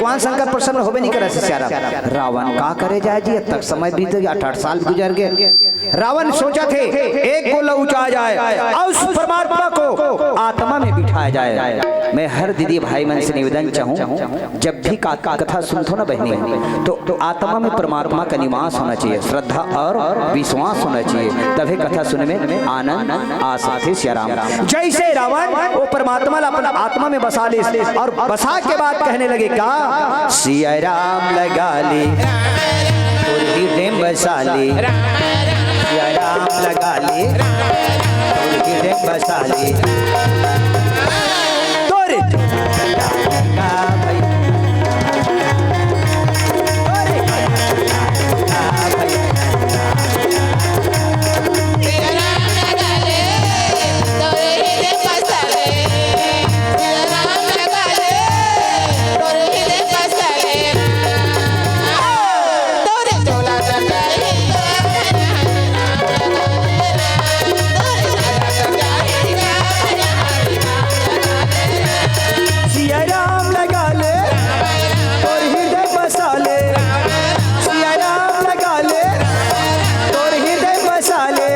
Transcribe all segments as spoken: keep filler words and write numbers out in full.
भगवान शंकर प्रसन्न होबे नहीं करत हे सियाराम। रावण का करे जाए जी, अब तक समय बीत गया, अठारह साल गुजर गए। रावण सोचथे, एक गोला उचा जाए, अउ उस परमात्मा को आत्मा में बिठाया जाए। मैं हर दीदी भाई मन से निवेदन चाहूँ, जब भी का, का कथा सुनथो ना बहनी, तो, तो आत्मा में परमात्मा का निवास होना चाहिए, श्रद्धा और विश्वास होना चाहिए, तभी कथा सुने में आनंद आ सकथे सियाराम। जैसे रावण वो परमात्मा ला अपन आत्मा में बसा लिस अउ बसा के बाद कहने लगे का, सिया राम लगा ले, तोर हृदय में बसा ले। सिया राम लगा ले, तोर हृदय में बसा ले। तोर सिया राम लगा ले, तोर हृदय बसा ले। सिया राम लगा ले, तोर हृदय बसा ले।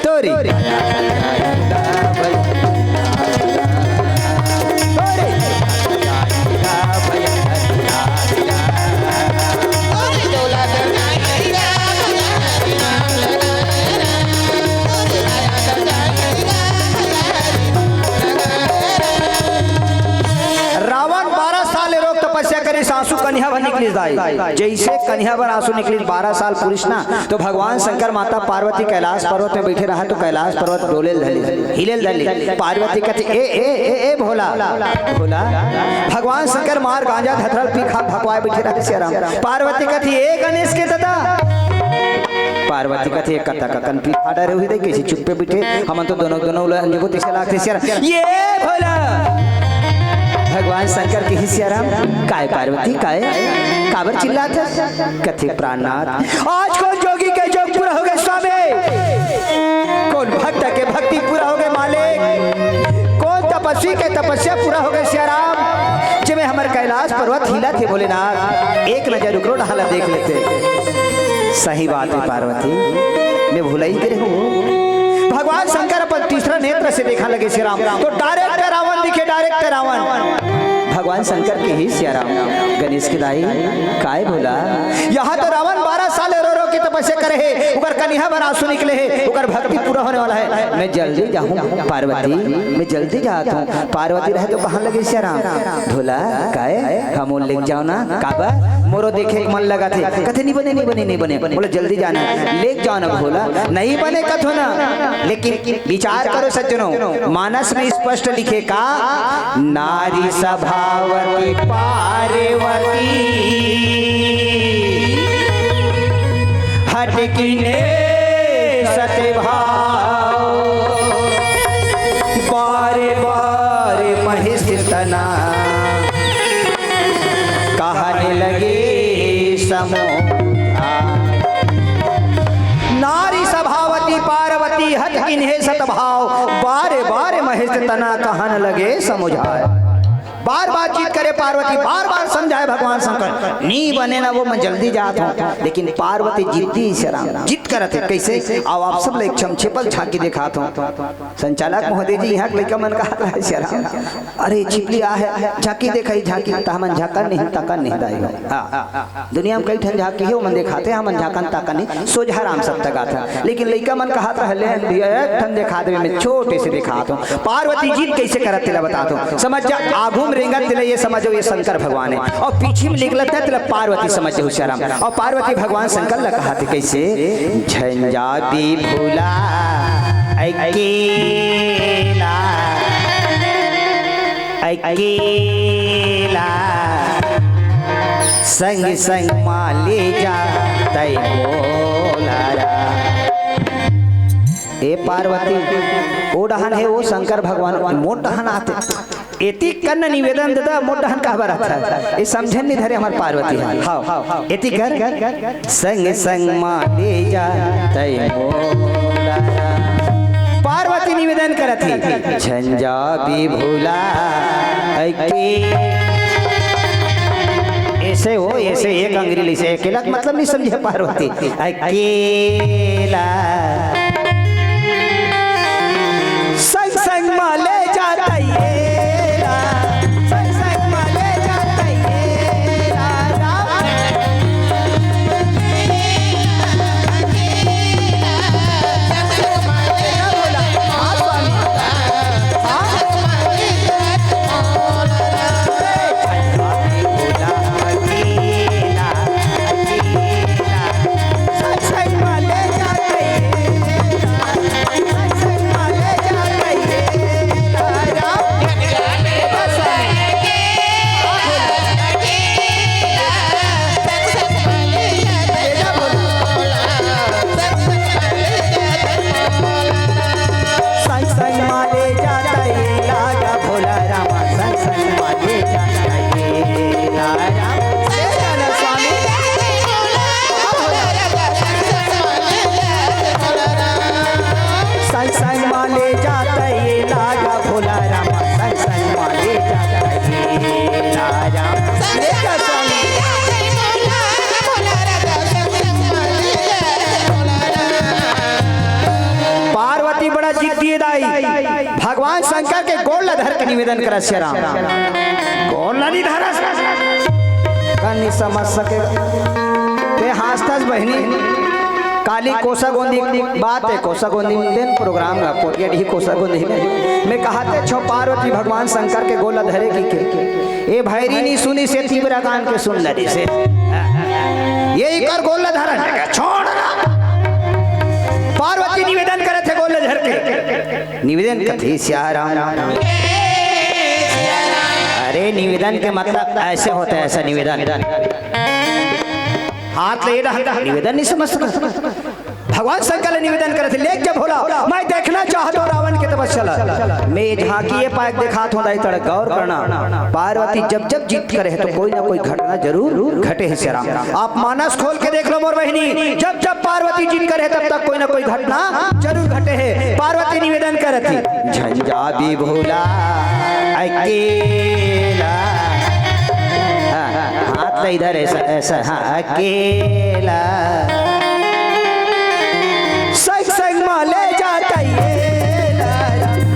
तोरी। रावण बारह साल रोग तपस्या करिस, आंसू कनिहा भर निकलिस दाई। जैसे कनिहा भर आंसू निकलिस, बारह साल पुरुष ना, तो भगवान शंकर माता पार्वती कैलाश पर्वत में बैठे रहा, तो कैलाश पर्वत डोले ल धर लिस, हिले ल धर लिस। पार्वती कथे, "ए, ए, ए, ए भोला, भोला।" भगवान शंकर मार गांजा धतरल पी खा भकवाए बैठे रहा सियाराम। पार्वती कथे, "ए गणेश के ददा।" पार्वती कथे, "कतका कन पी खा डरे होही दे, कइसे चुप्पे बैठे, हमन तो दोनों, दोनों उलझ जबो तइसे लागथे सियाराम।" ए भोला, भगवान शंकर कहिस सियाराम, "काय पार्वती, काय? काबर चिल्लात हस?" कथे, "प्राणनाथ, आज कोन जोगी के जोग पूरा होगे स्वामी? कोन भक्त के भक्ति पूरा होगे मालिक? कोन तपस्वी के तपस्या पूरा होगे सियाराम? जेमे हमर कैलाश पर्वत हिलत हे भोलेनाथ, एक नजर ओकरो डहर ला देख लेते।" सही बात हे पार्वती, मैं भुलई गे रहूं। भगवान शंकर अपन तीसरा नेत्र से देखा लगे सियाराम, तो direct रावण दिखे, direct रावण। भगवान शंकर कहिस सियाराम, "गणेश के दाई, काय भोला? यहाँ तो रावण बारह साल रो रो के तपस्या करे हे, ओकर कनिहा भर आंसू निकले हे, ओकर भक्ति पूरा होने वाला हे। मैं जल्दी जाहूं पार्वती, मैं जल्दी जात हूं।" पार्वती रहे तो कहन लगे सियाराम, "भोला, काय? हमो ल लेग जाव ना।" "काबर? मोरो देखे के मन लगथे।" कथे, "नहीं बने, नहीं बने, नहीं बने।" बोले, "जल्दी जाना, लेग जाव ना भोला।" "नहीं बने कथो ना, लेकिन विचार करो सज्जनों, मानस में स्पष्ट लिखे का, नारी सभावती पार्वती, हट कीन्हे सत भाव, बारे बारे महेश तना, कहने लगे समझा।" नारी सभावती पार्वती हठ कीन्हे सत भाव, बारे बारे महेश तना कहन लगे समुझाय। बार बार जिद करे पार्वती, बार बार समझाए भगवान शंकर, "नी बने ना वो, मैं जल्दी जात हूँ।" लेकिन पार्वती जिद्दी सियाराम, जिद करत हे। कैसे? आओ आप सब ला एक छम छिपल झांकी देखात हूँ। संचालक महोदय जी, यहाँ के लइका मन कहत हे सियाराम, "अरे छिपली आ हे, झांकी देखा ही झांकी।" त हमन झांकन नहीं, तकन नहीं दाई हो। हाँ। दुनिया में कई ठन झांकी हे, ओमन देखाथे, हमन झांकन ताकन नहीं, सोझा राम सत्य गाथा। लेकिन लइका मन कहत रहले, "भैया, एक ठन देखा देवे, मैं छोटे से देखात हूँ।" पार्वती जिद कैसे करत तेला बतात हूँ। समझ जा, आगू में रेंगत तेला ये समझो, ये शंकर भगवान हे, अउ पीछे में निकलत हे तेला पार्वती समझ जाओ सियाराम। अउ पार्वती भगवान शंकर ला कहत हे कैसे, "झंझा भी भुला अकेला, अकेला, संग संग मा ले जा तै मोला रा।" ए पार्वती, ओ डहन हे ओ शंकर भगवान, मोर डहन आते। एती कन निवेदन ददा, मोर डहन काबर आथे? ए समझन नहीं धरे हमर पार्वती हे। हाँ, एती कर, संग संग मा ले जा तै मोला। पार्वती निवेदन करत हे, "झंझा भी भुला अकेला। ऐसे हो, ऐसे एक अंगरी ले से अकेला के मतलब नहीं समझे पार्वती। अकेला। संग संग मा ले जात अकेला, संग संग मा ले जात अकेला। संग संग मा ले जात अकेला, भोला रामा, संग संग मा ले जात अकेला। ले जाना स्वामी। संग संग मा ले जात अकेला, भोला रामा, संग संग मा ले जात अकेला। ले जा स्वामी। पार्वती बड़ा जिद्दी दाई, भगवान शंकर के गोड़ ला धर के निवेदन करत हे राम। गोड़ ला नहीं धरस, का नहीं समझ सके। ते हाँसथस बहिनी, काली कोसा गोंदी बात हे, कोसा गोंदी में दिन प्रोग्राम ला, पोटिया डी कोसा गोंदी में। मैं कहाथे छो पार्वती भगवान शंकर के गोड़ ला धरे कहिके। ए भैरी नहीं सुनिस, तिबरा कान के सुन डरिस। ये इकर गोड़ ला धरन, छोड़ ना। पार्वती निवेदन करत हे गोड़ ला धर के। निवेदन करत हे सियाराम। अरे निवेदन के मतलब ऐसे होथे, ऐसा निवेदन। हाथ ले रहा, निवेदन नहीं समझ सका। भगवान शंकर ले निवेदन करत हे, ले के भोला, मैं देखना चाहत हों रावण के तपस्या ला। मैं ये झांकी ये पाए के देखात हों दाई, तड़ गौर करना। पार्वती जब जब जिद करे हे तो कोई ना कोई घटना जरूर घटे हे सियाराम। आप मानस खोल के देख लो मोर बहिनी, जब जब पार्वती जिद करे हे तब तक कोई ना कोई घटना जरूर घटे हे। पार्वती निवेदन करत हे, झंझा भी भोला अकेला। हाँ, हाँ, हाथ ला इधर ऐसा, ऐसा, हाँ, अकेला। संग संग मा ले जात अकेला,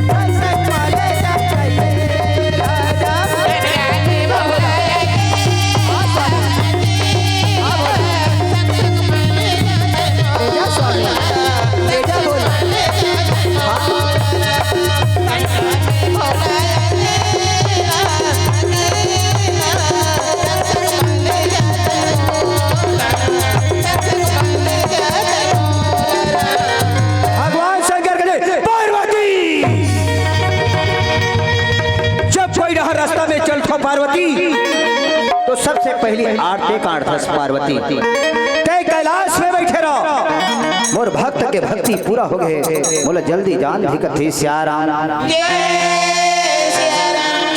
संग संग मा ले जात अकेला। भगवान शंकर के जय। पार्वती, जब कोई रहा रास्ता में चलथो पार्वती, तो सबसे पहली आरती काढ़थस पार्वती। ते कैलाश में बैठे रहो, मोर भक्त के भक्ति पूरा हो गए, मोला जल्दी जान भी कथे सियाराम।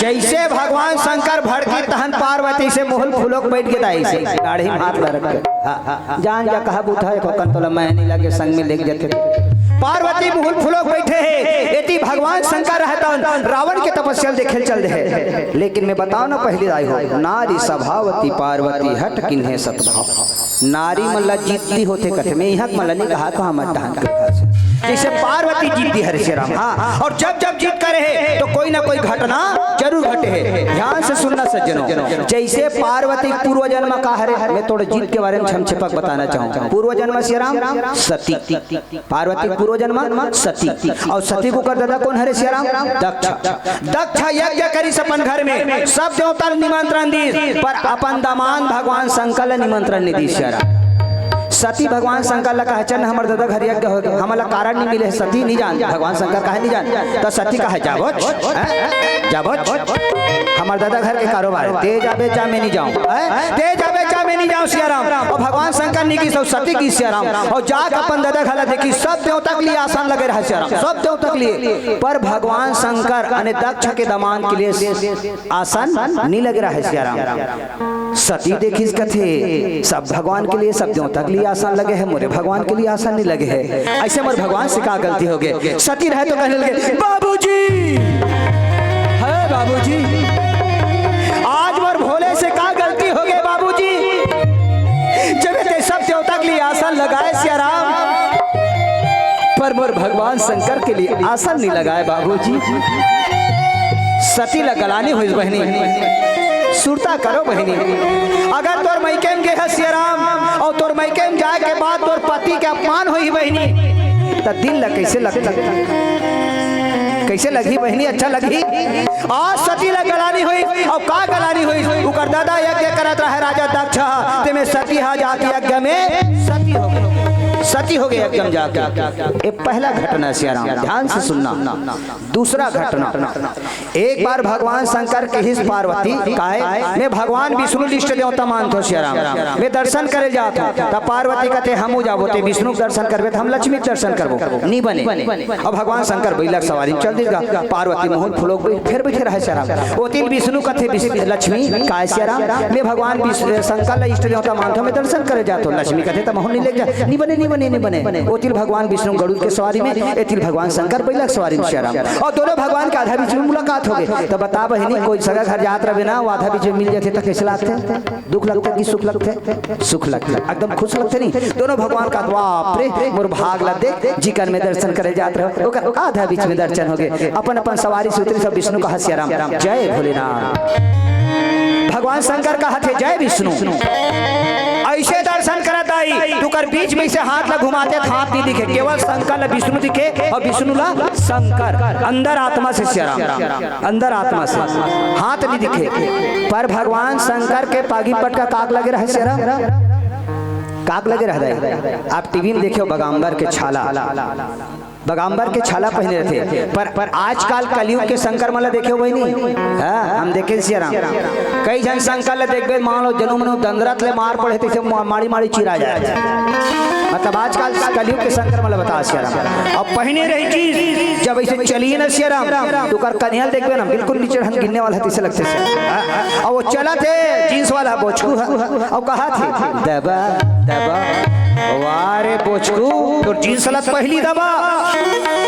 जैसे भगवान शंकर भड़की तहन पार्वती से मुहुल फुलोक बैठ गे दाई से, दाढ़ी में हाथ ला रख के। हाँ, हाँ, हाँ। जान जा कहा बूथा हे, कोकन तोला मैं नहीं लगे, संग में लेके जाथे। पार्वती मुहुल फुलोक बैठे हे, एती भगवान शंकर रहतन, रावण के तपस्या ल देखे ल चल दे हे। लेकिन मैं बताओ ना पहली दाई हो, नारी सभावती पार्वती हठ किन्हे सतभाव। नारी मन ला जिद्दी होथे कथे, मैं इहाँ के मन ला नहीं कहा, कहा मत धान के कहा से। जैसे पार्वती जिद्दी हरे सियाराम, हाँ, और जब जब जिद करे हे तो कोई ना कोई घटना जरूर घटे हे। ध्यान से सुनना सज्जनों, जैसे पार्वती पूर्व जन्म का हरे, मैं थोड़ा जिद के बारे में छमछेपक बताना चाहूँ। पूर्व जन्म सियाराम सती, पार्वती पूर्व जन्म सती, और सती के ओकर ददा कोन हरे सियाराम? दक्ष। दक्ष यज्ञ करिस अपन घर में, सब देवता ल निमंत्रण दिस, पर अपन दमांद भगवान शंकर ल निमंत्रण नहीं दिस सियाराम। सती भगवान शंकर ल कहे, "चल हमर ददा घर यज्ञ हो गे, हमला कारण नहीं मिले, सती नहीं जान, भगवान शंकर कहे नहीं जान।" तो सती कहे, "जाबो, हैं? जाबो, हमर ददा घर के कारोबार, ते जाबे जा मैं नहीं जाऊँ, हैं? ते जाबे जा मैं नहीं जाऊँ सियाराम।" और भगवान शंकर नहीं गिस, सती गिस सियाराम, और जाके अपन ददा घर ला देखिस, सब देवता के लिए आसन लगे रहे सियाराम, सब देवता के लिए, पर भगवान शंकर अने दक्ष के दमांद के लिए आसन नहीं लगे रहे सियाराम। सती देखिस कथे, सब भगवान के लिए, सब देवता के लिए आसन लगे हे, मोरे भगवान के लिए आसन नहीं लगे हे। ऐसे मोर भगवान से का गलती हो गे? सती रहे तो कहने लगे, "बाबूजी, हे बाबूजी, लगाए सिया राम, पर मोर भगवान शंकर के लिए आसन नहीं लगाए बाबूजी। सती ला गलानी होइस बहिनी, सुरता करो बहिनी। अगर तोर मइके में गे हस सिया राम अउ तोर मइके में जाए के बाद तोर पति के अपमान होही बहिनी, त दिल ला कइसे लगथे? कइसे लगही बहिनी? अच्छा लगही? आज सती ला गलानी होइस, अउ का गलानी होइस? उकर ददा यज्ञ करत रहे राजा दक्ष ह, तेमे सती ह जाके यज्ञ में सती होगे, सती होगे यज्ञ में जाके। ये पहला घटना सिया राम, ध्यान से सुनना। दूसरा घटना, एक बार भगवान शंकर कहिस पार्वती, "काय मैं भगवान विष्णु ल इष्ट देवता मानथों सिया राम, मैं दर्शन करे जात हों।" तब पार्वती कथे, "हमू जाबो, तें विष्णु के दर्शन करबे त हम लक्ष्मी के दर्शन करबो।" नी बने। अब भगवान शंकर बइला के सवारी में चल दिस गा। पार्वती महूँ ल फुलोक बइ-, फेर बइठे रहे सिया राम। ओती ले विष्णु कथे, "विष्णु, लक्ष्मी, काय सिया राम, मैं भगवान विष्णु, शंकर ल इष्ट देवता मानथों, मैं दर्शन करे जात हों।" लक्ष्मी कथे, "त महूँ ल नी लेके जा।" नी बने, नी बने, नी बने। ओती ले भगवान विष्णु गरुड़ के सवारी में, एती ले भगवान शंकर बइला के सवारी में सिया राम। अउ दोनों भगवान के आधा बीच में मुलाकात होगे। त बता बहिनी, कोई सगा घर जात रहे ना, वो आधा बीच में मिल जाथे त कइसे लागथे? दुख लगथे कि सुख लगथे? सुख लगथे। एकदम खुश लगथे नी? दोनों भगवान का, "बाप रे, मोर भाग ला देख, जिकर मैं दर्शन करे जात रहों, ओकर आधा बीच में दर्शन होगे।" अपन अपन सवारी से उतरिस, सब विष्णु कहा, "सिया राम, जय भोलेनाथ।" भगवान शंकर कहत हे, "जय विष्णु।" अइसे दर्शन करत आइस, तुकर बीच में से हाथ ला घुमाते त हाथ नी दिखे, केवल शंकर ला विष्णु दिखे अउ विष्णु ला शंकर, अंदर आत्मा से सिया राम। अंदर आत्मा से हाथ नी दिखे, पर भगवान शंकर के पागी पटका काक लगे रहे सिया राम, काक लगे रहे। आप टीवी में देखे हो, बगाम्बर के छाला, बगाम्बर के छाला पहिने रहिथे। पर, पर आजकल कलयुग के शंकर मन ला देखे हो बहिनी? हाँ, हम देखे सिया राम। कई झन शंकर ला देखबे, मान लो जनु मनु दंदरत ले मार पड़े, तइसे मा-, माड़ी माड़ी चिरा जाए। मतलब आजकल कलयुग के शंकर मन ला बता सिया राम। अब पहिने रही चीज, जब अइसे चलिस ना सिया राम, त ओकर कनिहा ल देखबे ना, बिल्कुल नीचे ढंग गिरने वाला हे, तइसे लगथे सिया। हाँ, अब वो चलत हे, जींस वाला बोचकू ह, अउ कहत हे, "दबा, दबा।" वाह रे बोचकू, तोर जींस ला त पहिली दबा।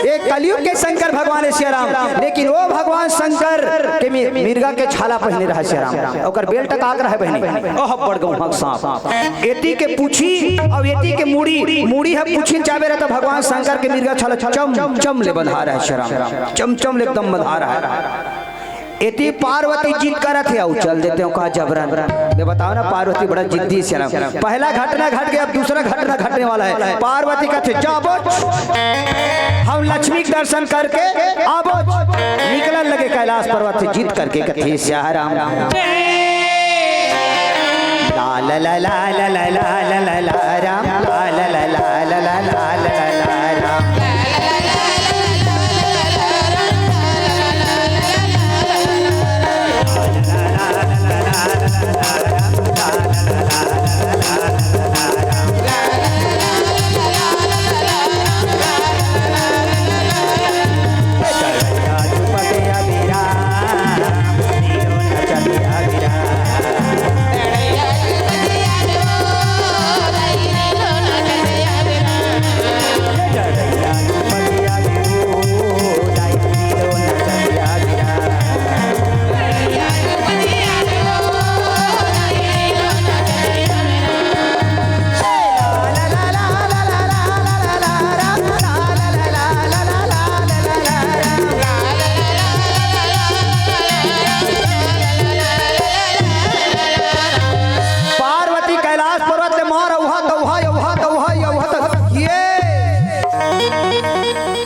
ये कलयुग के शंकर भगवान हे सिया राम, लेकिन वो भगवान शंकर के मि-, मिर्गा के छाला पहिने रहे सिया राम, ओकर बेल्ट काक रहे बहिनी, ओह बड़ गौंहा के सांप। एती के पूछी अउ एती के मुड़ी, मुड़ी ह पूछी ल चाबे रहे त भगवान शंकर के मिर्गा छाला चम चम ले बंधा रहे सिया राम, चम चम ले एकदम बंधा रहे। एती पार्वती जिद करत हे, अउ चल देते हो का जबरन। मैं बताओ ना, पार्वती बड़ा जिद्दी सिया राम। पहला घटना घट गया, अब दूसरा घटना घटने वाला है। पार्वती कहत हे, "जाबो, हम लक्ष्मी के दर्शन करके आबो।" निकलन लगे कैलाश पर्वत से जिद करके, कथे, "सिया राम।" ला ला ला ला ला ला ला ला ला राम, ला ला ला ला ला ला ला ला ला राम। पार्वती कैलाश पर्वत ले मार, अउहा तउहा, अउहा तउहा, अउहा तउहा। ये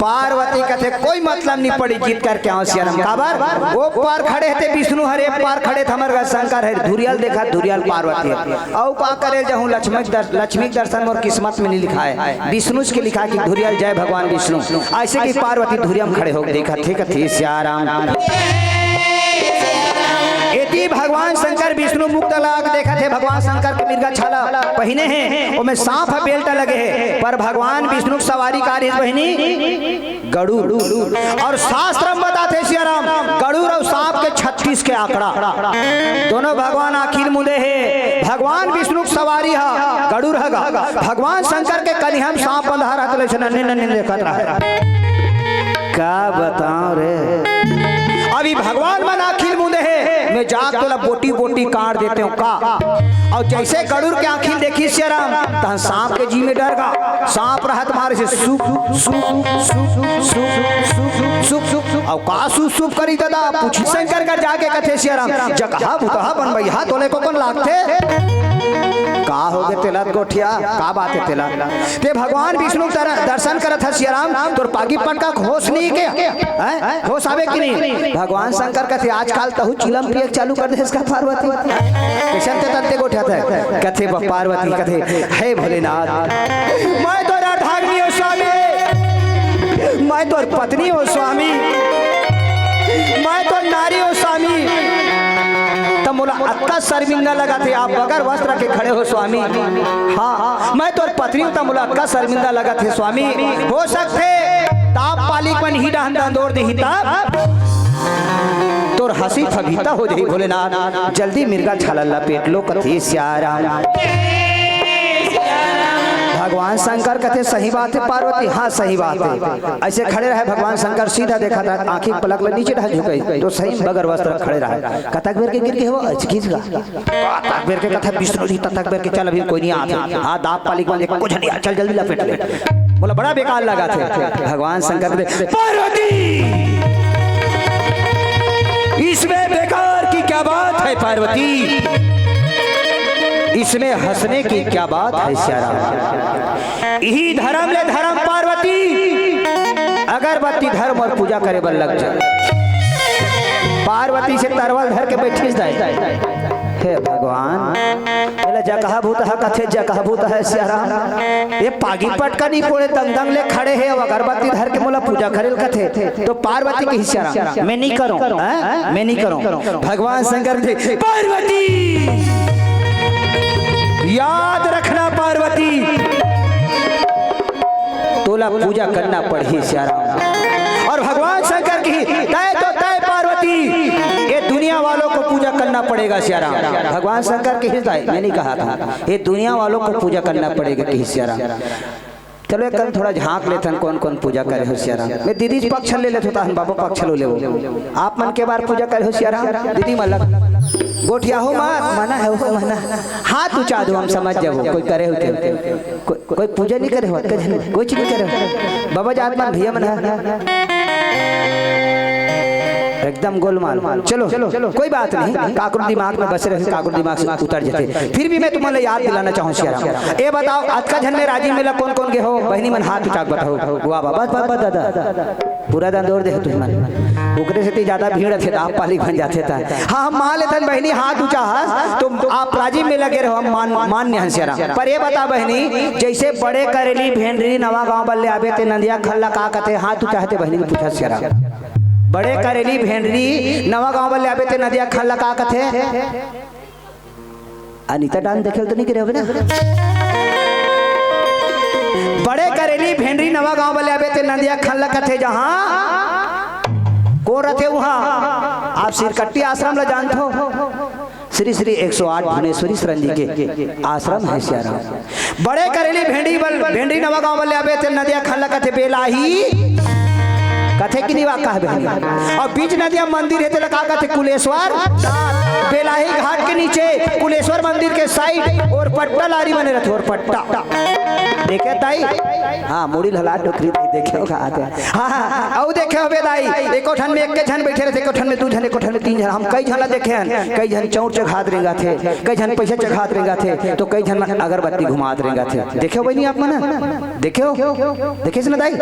पार्वती कथे, "कोई मतलब नहीं पड़ी, जीत करके आंव सिया राम।" काबर? वो पार खड़े हे ते विष्णु हरे, पार खड़े हे ते हमर शंकर हे, धुरियल देखा, धुरियल पार्वती हे। अउ का करे जाहूं, लक्ष्मी दर-, लक्ष्मी के दर्शन मोर किस्मत में नहीं लिखा हे। विष्णु के लिखा कि धुरियल जय भगवान विष्णु। अइसे कि पार्वती धुरिया में खड़े होके देखत हे, कथे, "सिया राम।" एती भगवान शंकर विष्णु मुक्त लाग देखत हे, भगवान शंकर के मिर्गा छाला पहिने हे, ओमे सांप ह बेल्ट लगे हे, पर भगवान विष्णु के सवारी का रहिस बहिनी? गरुड़। अउ शास्त्र में बताथे सिया राम, गरुड़ अउ सांप के छत्तीस के आंकड़ा। दोनों भगवान आंखी ल मुंदे हे। भगवान विष्णु के सवारी ह गरुड़ ह गा। भगवान शंकर के कनिहा म सांप बंधा रहत ले अइसे नन्हे नन्हे देखत रहे। का बताओ रे। अभी भगवान मन आंखी ल मुंदे हे, जा तोला बोटी बोटी काट देते हो का। अउ जइसे गड़ुर के आँखी देखिस सियाराम, तहाँ सांप के जी में डर गा। सांप रहत मारे से सुप, सुप, सुप, सुप, सुप, सुप, सुप, सुप। अउ का सुप सुप करी ददा, पूछी शंकर कर जाके कथे सियाराम, जकहा भूतहा बन भैया तोले को कौन लागथे? का होगे तेला गोठिया, का बात हे तेला? ते भगवान विष्णु दर-, दर्शन करत हस सियाराम, तोर पागी पटका होश नहीं के? हैं? होश आवे कि नहीं? भगवान शंकर कथे, आजकल तहु चिलम पिए के चालू कर देस का पार्वती? कइसन ते तंते गोठियाथे? कथे ब-, पार्वती कथे, हे भोलेनाथ, मैं तोर अर्धांगिनी हो स्वामी, मैं तोर पत्नी हो स्वामी, मैं तोर नारी हो स्वामी, त मोला अतका शर्मिंदा लगथे, आप बगैर वस्त्र के खड़े हो स्वामी। हाँ, हाँ, मैं तोर पत्नी हूँ, त मोला अतका शर्मिंदा लगथे स्वामी। हो सकथे, ताप पालिक मन ही डहन दंदोर देही तब तोर हंसी फबीता हो जाही भोलेनाथ। जल्दी मिर्गा छाला लपेट लो कथे सियाराम। भगवान शंकर कथे, सही बात हे पार्वती, हाँ सही बात हे। अइसे खड़े रहे भगवान शंकर, सीधा देखत हे, आँखी पलक ले नीचे डहन झुके, तो सही बगैर वस्त्र खड़े रहे। कतक बेर के गिर गे हो, अचकिस गा। कतक बेर के कथा विष्णु जी, ततक बेर के चल, अभी कोई नहीं आथे। हाँ, ताप पालिक मन एको झन नहीं आय, चल जल्दी लपेट ले। बोला, बड़ा बेकार लगथे। भगवान शंकर दे, पार्वती, इसमें बेकार की क्या बात है पार्वती, इसमें हंसने की क्या बात है सियाराम। इही धरम ले धरम पार्वती, अगरबत्ती धर अउ पूजा करे बर लग जा। पार्वती से तरवल धर के बैठिस दाई। हे भगवान, एला जकहा भूतहा कथे, जकहा भूतहा सियाराम। ये पागी पटका नहीं पोड़े, दंग दंग ले खड़े हे, अउ अगरबत्ती धर के मोला पूजा करे ल कथे। तो पार्वती कहिस सियाराम, मैं नहीं करूं, हैं? मैं नहीं करूं। भगवान शंकर जी, पार्वती, याद रखना पार्वती, तोला पूजा करना पड़ही सियाराम। अउ भगवान शंकर कहिस, तय तो तय पार्वती, ये दुनिया वालों को पूजा करना पड़ेगा सियाराम। भगवान शंकर कहिस, मैं नहीं कहा था, ये दुनिया वालों को पूजा करना पड़ेगा कहिस सियाराम। चलो एक कन थोड़ा झांक लेथन, कौन कौन पूजा करे हो सियाराम। मैं दीदी पक्ष ले लेथों, तहन बाबा पक्ष लो लेवो। आप मन के बार पूजा करे हो सियाराम, दीदी मन लग गोठिया हो मत, मना हे हो मना। हाथ ऊंचा दो, हम समझ जाबो कोई करे हो ते। को-, कोई पूजा नहीं करे हो, कोई चीज नहीं करे हो। बाबा जात मन भैया मन हे। एकदम गोलमाल। चलो, कोई बात नहीं, काकरो दिमाग में बसे रहे, काकरो दिमाग से उतर जाथे। फिर भी मैं तुमन ला याद दिलाना चाहूँ सियाराम, ये बताओ, अतका झन में राजिम मेला कौन कौन गे हो? बहिनी मन हाथ उठा के बताओ। वाह, वाह, बस, बस, बस, दादा, पूरा दंदोर दे हो तुमन। ओकरे सेती ज्यादा भीड़ रथे, त आप पालिक बन जाथे त। हाँ, हम मान लेथन बहिनी, हाथ ऊंचा हस, तो आप राजिम मेला गे रहो, हम मान, मान्य हन सियाराम। पर ये बता बहिनी, जइसे बड़े करेली भेंडरी नवा गांव बल्ले आबे ते नंदिया खल्ला का कथे, हाथ ऊंचा हे ते बहिनी पूछा सियाराम। बड़े करेली भेंडरी नवा गांव बल्ले आबे ते नंदिया खल्ला का कथे? अनिता डांस देखे ल तो नहीं करे होबे ना? बड़े करेली भेंडरी नवा गांव बल्ले आबे ते नंदिया खल्ला कथे, जहां कोन रथे उहां। आप सिरकट्टी आश्रम ला जानथो? श्री श्री एक सौ आठ भुवनेश्वरी शरण जी के आश्रम हे सियाराम। बड़े करेली भेंडी बल, भेंडी नवा गांव बल्ले आबे ते नंदिया खल्ला कथे बेलाही, कथे कि नहीं वा कह बहिनी। अउ बीच नंदिया मंदिर हे तेला का कथे? कुलेश्वर। बेलाही घाट के नीचे कुलेश्वर मंदिर के साइड ओरपट्टा लारी बने रथे, ओरपट्टा। देखे दाई? हाँ, मुड़ी ल हला डोकरी दाई देखे हो का आते। हाँ, हाँ, अउ देखे होबे दाई, एको ठन में एक झन बैठे रथे, एको ठन में दू झन, एको ठन में तीन झन। हम कई झन ला देखे हन, कई झन चौर चघात रेंगाथे, कई झन पैसा चघात रेंगाथे, तो कई झन मन अगरबत्ती घुमात रेंगाथे। देखे हो बहिनी आप मन? देखे हो? देखे से ना दाई?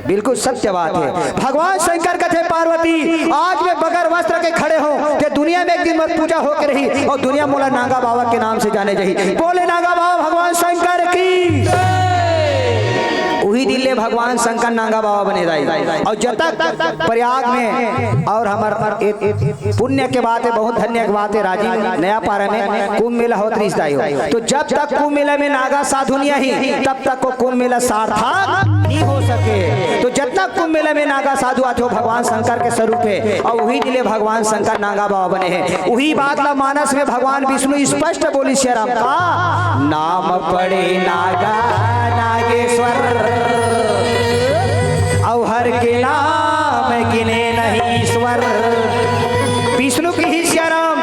बिल्कुल सत्य बात हे। भगवान शंकर कथे पार्वती, आज मैं बगैर वस्त्र के खड़े हों, ते दुनिया में एक दिन मोर पूजा होके रही अउ दुनिया मोला नांगा बाबा के नाम से जाने जाही। बोले नांगा बाबा भगवान शंकर की। उही दिन ले भगवान शंकर नांगा बाबा बने दाई। अउ जब तक प्रयाग में अउ हमर ए-, ए-, पुण्य के बात हे, बहुत धन्य के बात हे, राजिम नयापारा में कुंभ मेला होत रहिस दाई हो। तो जब तक कुंभ मेला में नागा साधु नहीं आही, तब तक वो कुंभ मेला सार्थक नहीं हो सके। तो जतना कुंभ मेला में नागा साधु आथे, वो भगवान शंकर के स्वरूप हे, अउ उही दिन ले भगवान शंकर नागा बाबा बने हे। उही बात ला मानस में भगवान विष्णु स्पष्ट बोलिस सियाराम का, नाम पड़े नागा नागेश्वर, अउ हर के नाम गिने नहीं ईश्वर। विष्णु कहिस सियाराम,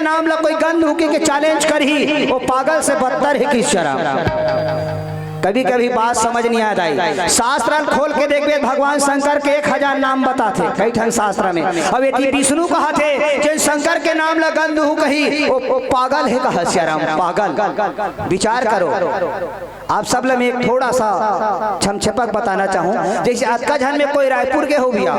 नाम ला कोई गंध उकी के चैलेंज करही, वो पागल से बदतर हे कहिस सियाराम। कभी कभी बात समझ नहीं आत आई। शास्त्र ल खोल के देखबे, भगवान शंकर के एक हजार नाम बताथे कई ठन शास्त्र में। अब एती विष्णु कहाथे, जेन शंकर के नाम ला गंध उकी कही, वो, वो पागल हे कहिस सियाराम, पागल। विचार करो। आप सब ला मैं एक थोड़ा सा छमछपक बताना चाहूँ। जैसे अतका झन में कोई रायपुर के हो भैया,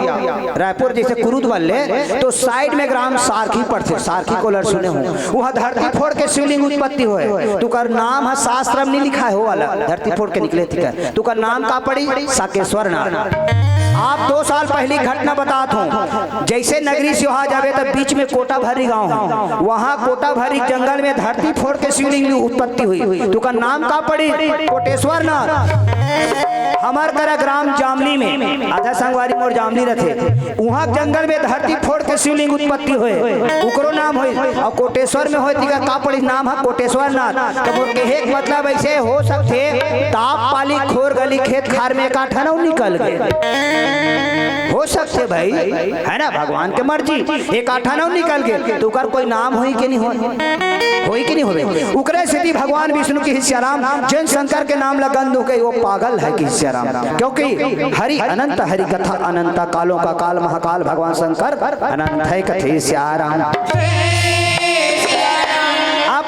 रायपुर जैसे कुरुद बन ले, तो साइड में ग्राम सारखी पड़थे, सारखी कोलर सुने हो, वहाँ धरती फोड़ के शिवलिंग उत्पत्ति होय। तुकर नाम ह शास्त्र में नहीं लिखा है, हो वाला धरती फोड़ के निकले, ठीक है। तुकर नाम का पड़ी? साकेश्वर नाथ। आप दो साल पहली घटना बतात हूँ, जैसे नगरी से वहाँ जाबे, तब बीच में कोटाभरी गांव है, वहाँ कोटाभरी जंगल में धरती फोड़ के शिवलिंग की उत्पत्ति हुई। तुकर नाम का पड़ी? कोटेश्वर नाथ। हमर करा ग्राम जामली में, आधा संगवारी मोर जामली रथे, उहाँ जंगल में धरती फोड़ के शिवलिंग उत्पत्ति होय, उकरो नाम होय। और कोटेश्वर में होय, तिकर का पड़ी? नाम है कोटेश्वर नाथ। तो मोर कहे के मतलब ऐसे हो सकथे, ताप पाली खोर गली खेत खार में एक आठा नाव निकल गे। हो सकथे भाई, है ना, भगवान के मर्जी। एक आठा नाव निकल गे, तो उकर कोई नाम होई के नहीं होई? होई के नहीं होवे? उकरे सेती भगवान विष्णु कहिस सियाराम, जेन शंकर के नाम ला गंध उकी, वो पागल हे कहिस सियाराम। क्योंकि हरि अनंत, हरि कथा अनंता, कालों का काल महाकाल भगवान शंकर अनंत हे कहिस सियाराम।